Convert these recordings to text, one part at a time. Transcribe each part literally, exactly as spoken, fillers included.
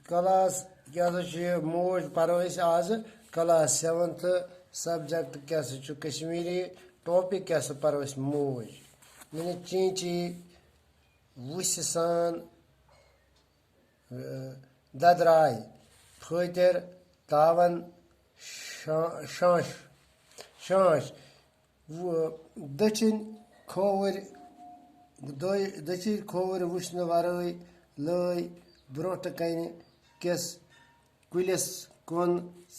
Class کیٛاہ سا چھُ یہِ؟ موج پرو أسۍ آزٕ کلاس سیونتھ۔ سبجیکٹ کیٛاہ سا چھُ؟ کشمیٖری۔ ٹاپک کیٛاہ سا پرو أسۍ؟ موج۔ یعنی چینچی، وُسہِ سان، اۭں، ددراے، پھٲتِر، تاون، شا-، شانٛش، شانٛش۔ و-، دٔچھِنۍ کھووٕرۍ، دۄے-، دٔچھِنۍ کھووٕرۍ وٕچھنہٕ ورٲے لٲے برٛونٛٹھٕ کنہِ کِس کُلِس کُن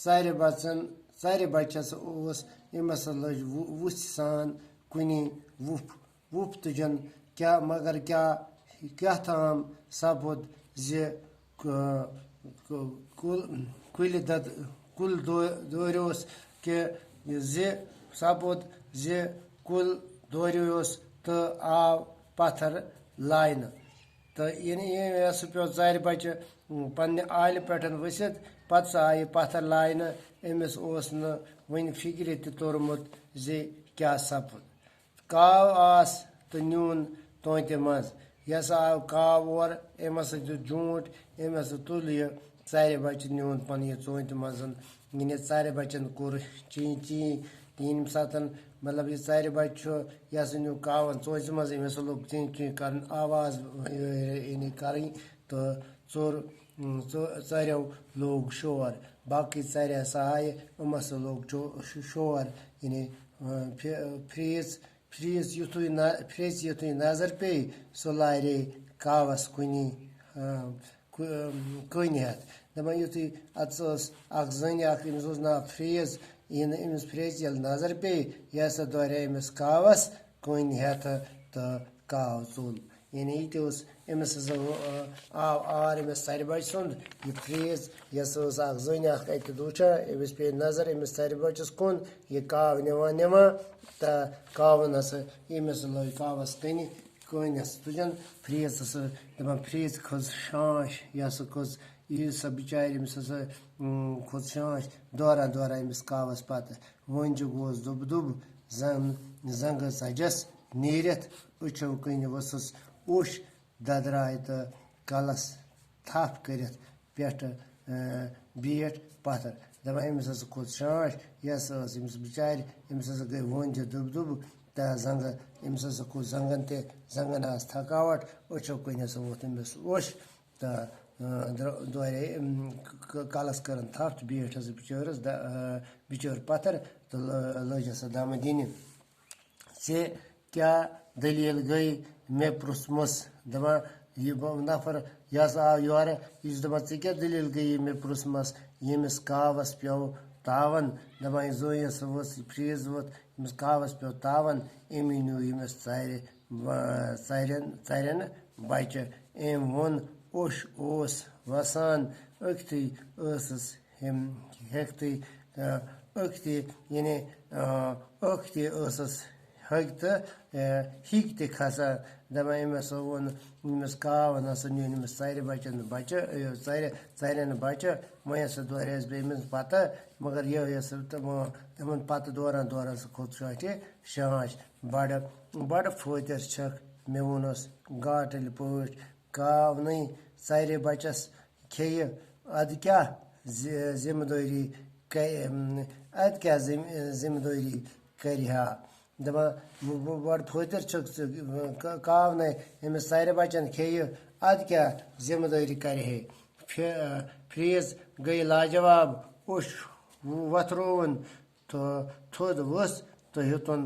ژرِ بَژَن، ژرِ بَچَس اوس أمِس لٔج وُ-، وُژھِ سان کُنی وُپھ، وُپھ تُجَن۔ کیٛاہ، مگر کیٛاہ، کیٛاہ تام سپُد زِ ک-، ک-، کُل، کُلہِ دد-، کُل دو-، دوریوس کہِ زِ سپُد زِ کُل دوریوس تہٕ آو پتھر لاینہٕ۔ تہٕ یعنی یہِ ہسا پیوٚو ژرِ بَچہِ پننہِ آلہِ پٮ۪ٹھ ؤسِتھ، پتہٕ سُہ آیہِ پتھر لاینہٕ۔ أمِس اوس نہٕ وُنہِ فِکرِ تہِ توٚرمُت زِ کیٛاہ سپُد۔ کاو آس تہٕ نیوٗن تونٛتہِ منٛز۔ یہِ ہسا آو کاو اورٕ، أمۍ ہسا دیُت جوٗنٛٹ، أمۍ ہسا تُل یہِ ژرِ بَچہِ، نیوٗن پَنُن یہِ ژونٛتہِ منٛز۔ یعنی ژرِ بَچَن کوٚر چی چی۔ ییٚمہِ ساتَن مطلب یہِ ژرِ بَچہِ چھُ، یہِ ہسا نیوٗ کاوَن ژونٛتہِ منٛز، أمۍ ہسا لوٚگ چی چی کَرُن، آواز، یعنی کَرٕنۍ، تہٕ ژوٚر، ژو-، ژریو لوگ شور۔ باقٕے ژرِ ہسا آیہِ، یِم ہسا لوگ چو-، شو-، شور۔ یعنی، اۭں، فِ-، فریز، فریز یُتھُے نہ-، فریز یُتھُے نظر پیٚیہِ، سُہ لارے کاوَس کُنی، اۭں، کُ-، اۭں، کٔنۍ ہٮ۪تھ۔ دَپان یُتھُے اَتَس ٲس اَکھ زٔنۍ اَکھ، أمِس اوس ناو فریز، یہِ نہٕ أمِس فریز ییٚلہِ نظر پیٚیہِ، یہِ ہسا دورے أمِس کاوَس کٔنۍ ہٮ۪تھ تہٕ کاو ژوٚل۔ یعنی یہِ تہِ اوس أمِس ہسا ہُہ، آ، آو آر أمِس ژرِ بَچہِ سُنٛد یہِ فریز، یۄس ٲس اَکھ زٔنۍ اَکھ اَتہِ وٕچھان، أمِس پیٚیہِ نظر أمِس ژرِ بَچَس کُن، یہِ کاو نِوان نِوان، تہٕ کاوَن ہسا أمِس لٲج کاوَس کَنہِ کٔنۍ ہسا تُجَن۔ فریز ہسا دَپان، فریز کھٔژ شانٛش، یہِ ہسا کھٔژ، یہِ سا بِچارِ أمِس ہسا، اۭں، کھوٚت شانٛش دوران دوران أمِس کاوَس پَتہٕ۔ وۄنۍ چھُ گوس دُب دُب، زَن-، زنٛگہٕ ژَجَس نیٖرِتھ، أچھو کِنۍ ؤژھٕس اوٚش، ددراے تہٕ کلس تھپھ کٔرِتھ پٮ۪ٹھٕ، اۭں، بیٖٹھ پتھر۔ دَپان، أمِس ہسا کھوٚت شانٛش، یہِ ہسا ٲس أمِس بِچارِ، أمِس ہسا گٔے وۄنۍ تہِ دُب دُب تہٕ زنٛگہٕ، أمِس ہسا کھوٚت زنٛگن تہِ، زنٛگن آس تھکاوٹ، أچھو کِنۍ ہسا ووٚتھ أمِس اوٚش۔ تہٕ، اۭں، درٛو-، دورے، اۭں، ک-، ک-، کلس کٔرٕن تھپھ تہٕ بیٖٹھ ہسا بِچٲرِس د-، اۭں، بِچٲر پتھر تہٕ لٲ-، لٲج ہسا دمہٕ دِنہِ۔ ژےٚ کیٛاہ دٔلیٖل گٔے؟ مےٚ پرٛژھمَس۔ دَپان، یہِ بہٕ نفر یہِ ہسا آو یورٕ، یہِ چھُ دَپان، ژےٚ کیٛاہ دٔلیٖل گٔیی؟ مےٚ پرٛژھمَس، ییٚمِس کاوَس پیوٚو تاوَن۔ دَپان، یہِ زوٗنہِ ہسا ؤژھ یہِ فریز ووت، ییٚمِس کاوَس پیوٚو تاوَن، أمی نیوٗ ییٚمِس ژَرِ، وا-، ژَرٮ۪ن، ژَرٮ۪ن بَچہِ۔ أمۍ ووٚن، اوٚش اوس وَسان، أکھتٕے ٲسٕس ہٮ۪م-، ہٮ۪کتٕے، آ، أکھتٕے، یعنی، آ، أکھتٕے ٲسٕس ہٮ۪کتہٕ، آ، ہِکۍ تہِ کھسان۔ دَپان، أمۍ ہسا ووٚن، أمِس کاو نہ سا نیوٗن أمِس ژَرِ بَچَن بَچہٕ، یہِ ژَرِ، ژَرٮ۪ن بَچہٕ۔ وۄنۍ ہسا دورِ اَسہِ بیٚیہِ أمِس پَتہٕ، مگر یِہوٚے ہسا تِمو، تِمَن پَتہٕ دوران دوران سُہ کھوٚت شانٛٹہِ شانٛش۔ بَڑٕ، بَڑٕ فٲطر چھَکھ، مےٚ ووٚنُس گاٹٕلۍ پٲٹھۍ، کاونٕے ژَرِ بَچَس کھیٚیہِ، اَدٕ کیٛاہ زِ-، ذمہٕ دٲری کَ-، اَدٕ کیٛاہ ذمہٕ، ذمہٕ دٲری کَرِ ہا؟ دَپان، بہٕ، بہٕ بَڑٕ فٲطر چھُکھ ژٕ، ک-، کاونَے أمِس ژَرِ بَچَن کھیٚیہِ، اَدٕ کیٛاہ ذمہٕ دٲری کَرِ ہے؟ فِ-، فریز گٔے لاجواب، اوٚش وۄتھرووُن، تہٕ تھوٚد ؤژھ تہٕ ہیوٚتُن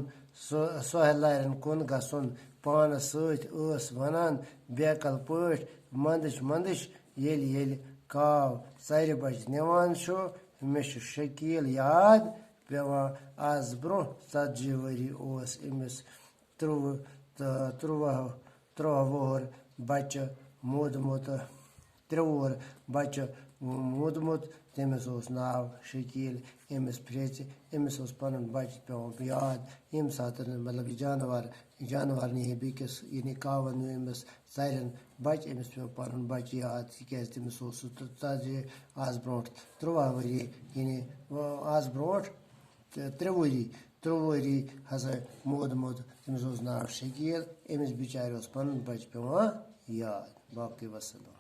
سُہ سۄہلارٮ۪ن کُن گژھُن۔ پانَس سۭتۍ ٲس وَنان بیقل پٲٹھۍ، منٛدٕچھ منٛدٕچھ ییٚلہِ ییٚلہِ کاو ژَرِ بَچہِ نِوان چھُ، مےٚ چھُ شکیٖل یاد پٮ۪وان۔ آز برٛونٛہہ ژتجی ؤری اوس أمِس ترٛوٚوُہ تہٕ ترٛوٚوُہ، ترٛوٚوُہ وُہُر بَچہٕ مودمُت، ترٛوٚوُہُر بَچہٕ مودمُت۔ تٔمِس اوس ناو شکیٖل۔ أمِس پھرٛیژِ، أمِس اوس پَنُن بَچہٕ پٮ۪وان یاد، ییٚمہِ ساتہٕ، مطلب، یہِ جانوَر، جانوَر نِیہِ ہے بیٚکِس، یعنی کاوَن نیوٗ أمِس ژَرٮ۪ن بَچہٕ، أمِس پیوٚو پَنُن بَچہٕ یاد، تِکیٛازِ تٔمِس اوس سُہ تہٕ ژَتجی، آز برٛونٛٹھ ترٛوٚوُہ ؤری، یعنی آز برٛونٛٹھ تہٕ ترٛےٚ ؤری، ترٛوٚوُہ ؤری ہسا مودمُت۔ تٔمِس اوس ناو شکیٖل۔ أمِس بِچارِ اوس پَنُن بَچہٕ پٮ۪وان یاد۔ باقٕے وَسَلام۔